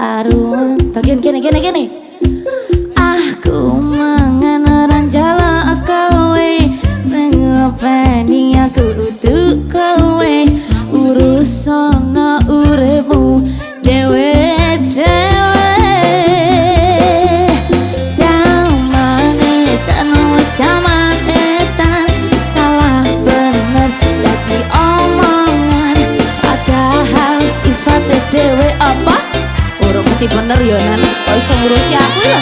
Aruan bagian kene kene kene. Aku mangan ora njaluk kowe, sing ngopeni aku udu kowe, urusana uripmu dhewe dhewe. Jaman edan wis jaman edan, salah bener dadi omongan, padahal sifate dhewe apa urung mesti bener yo, Nan. Kok iso ngurusi aku ya?